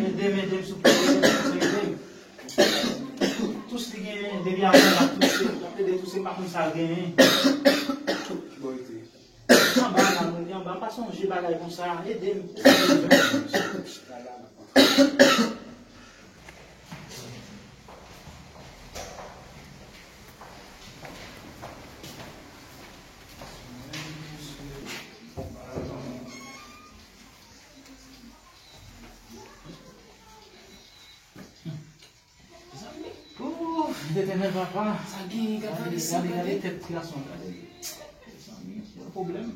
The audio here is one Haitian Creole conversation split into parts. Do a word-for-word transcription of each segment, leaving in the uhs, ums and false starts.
Ede m, ede m, souple, ede m, souple, ede m. Tous li genyen, depi avan l ap touse, l ap plede touse, m pa konn sa l genyen. Anba la, moun ki anba, m pa sonje bagay konsa, ede m. Ouf, m te tèlman papa. Sa gen, gade, gade, gade tèt ti gason, gade. Mezanmi, se yon pwoblèm.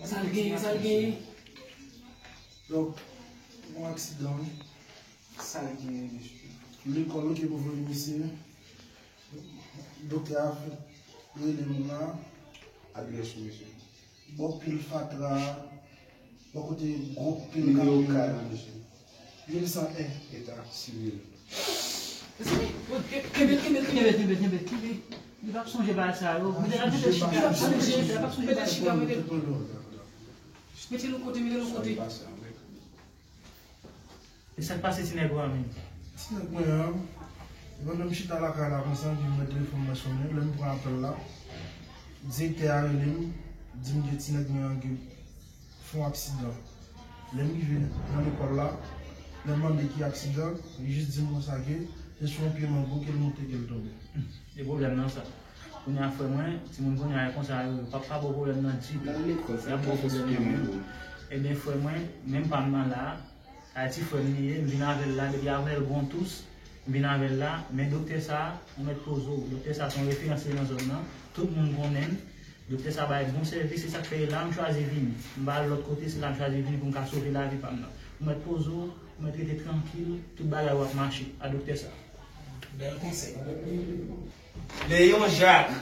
Sa l gen, sa l gen. Donk, yon aksidan, wi. Sa l gen, mesye? Lekòl, wi, ki pou voye misye. Doktè a fè rele moun la. Adrès ou, mesye? Bò pil fatra, bò kote gwo pil kamyon. Nimewo kay la, mesye. Mil san en. Eta sivil. Kenbe, kenbe, kenbe, kenbe, kenbe, kenbe. Li p ap sonje bagay sa yo. Mete l ap chita, li p ap sonje, li p ap sonje bagay sa yo. Mete l yon kote, mete l yon kote. E sa k pase ti nèg ou a menm? Ti nèg mwen an, pandan m chita lakay la konsa, epi m wè telefòn mwen sonnen, lè m pran apèl la, direktè a rele m, di m ke ti nèg mwen an gen fè yon aksidan. Lè m rive nan lekòl la, lè m mande ki aksidan, li jis di m konsa ke se sou yon pye mango ke l monte ke l tonbe. E pwoblèm nan sa. Kounye a frè mwen, timoun kounye a e konsa yo ye, yo p ap pa ba w pwoblèm nan ditou. Y ap ba w pwoblèm nan menm. Ebyen frè mwen, menm pa m nan la, a ti frè m li ye, m vin avè l la, depi avè l gon tous, m vin avè l la, men doktè sa, ou mèt poze w, doktè sa se yon referans li nan zòn nan, tout moun konnen l, doktè sa bay bon sèvis, se sa k fè e la m chwazi vini. M pa al lòt kote, se la m chwazi vini pou m ka sove lavi pa m nan. Ou mèt poze w, ou mèt rete trankil, tout bagay w ap mache, a doktè sa. Bèl konsèy. Léon Jacques.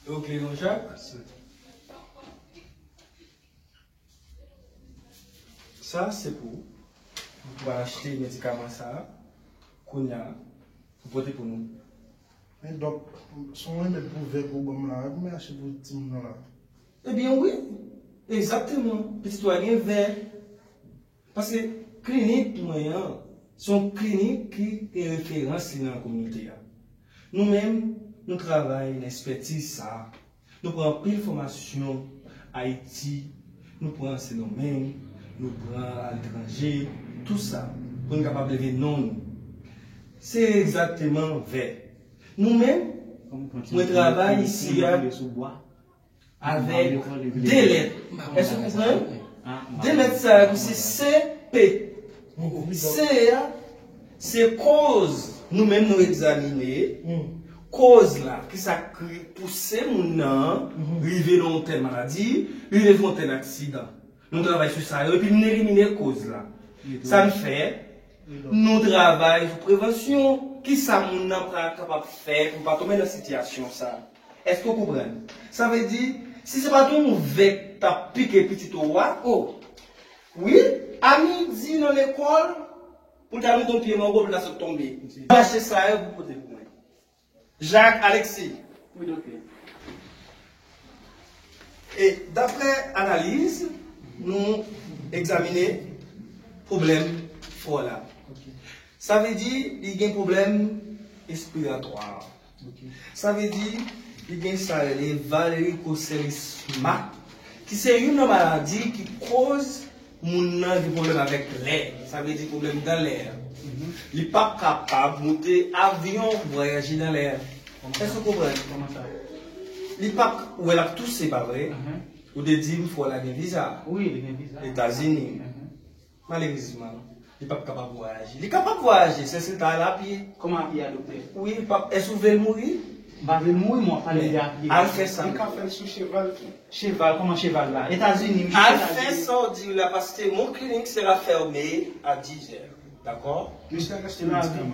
Donk, Léon Jacques. Sa, se pou ou. Ou pral achte medikaman sa a. Kounye a, ou pote pou nou. Men dòk, se yon remèd pou vè ke w ban m la, wi, pou mwen achte pou timoun nan la. Ebyen, wi. Egzakteman. Pitit ou a gen vè. Paske klinik mwen an, se yon klinik ki gen referans li nan kominote a. Nou menm, nou travay nan ekspètiz sa a. Nou pran anpil fòmasyon Ayiti, nou pran Sendomeng, nou pran aletranje, tou sa, pou n kapab leve non nou. Se egzakteman vè. Nou menm, mwen travay isi a, avèk de lèt. Èske w konprann? De lèt sa yo se C P. C a, se koz nou menm nou egzamine, koz la, ki sa k pouse moun nan rive nan yon tèl maladi, rive fè yon tèl aksidan. Nou travay sou sa yo, epi nou elimine koz la. Sa n fè, nou travay sou prevansyon. Kisa moun nan pral kapab fè pou pa tonbe nan sitiyasyon sa? Èske w konprann? Sa vle di, si se pa t yon vè k t ap pike pitit ou a, o, wi, a midi nan lekòl, pou l ta met yon pye mango, pou l ta sot tonbe. Mache sa yo pou pote pou mwen. Jacques Alexis. Wi, doktè. E daprè analiz, nou egzamine pwoblèm frè w la. Sa vle di, li gen pwoblèm respiratwa. Sa vle di, li gen sa rele varikoselisma, ki se youn nan maladi ki koz moun nan gen pwoblèm avèk lè. Sa vle di pwoblèm dan lè. Li p ap kapab moute avyon pou vwayaje dan lè. Èske w konprann? Kòman sa? Li p ap, ou wè l ap touse, pa vre? Ou te di m frè w la gen viza. Wi, li gen viza. Etazini. Malerezman, li p ap kapab vwayaje. Li kapab vwayaje, sèl si l ta al apye. Kòman apye a, doktè? Wi, li p ap, èske w vle l mouri? M pa vle l mouri, men w ap pale de apye. Al fè sa. Li ka fè l sou cheval tou. Cheval, kòman cheval la? Etazini, misye. Al fè sa w di la, paske mon clinique sera fermé à dix heures. Dakò? Misye al achte medikaman.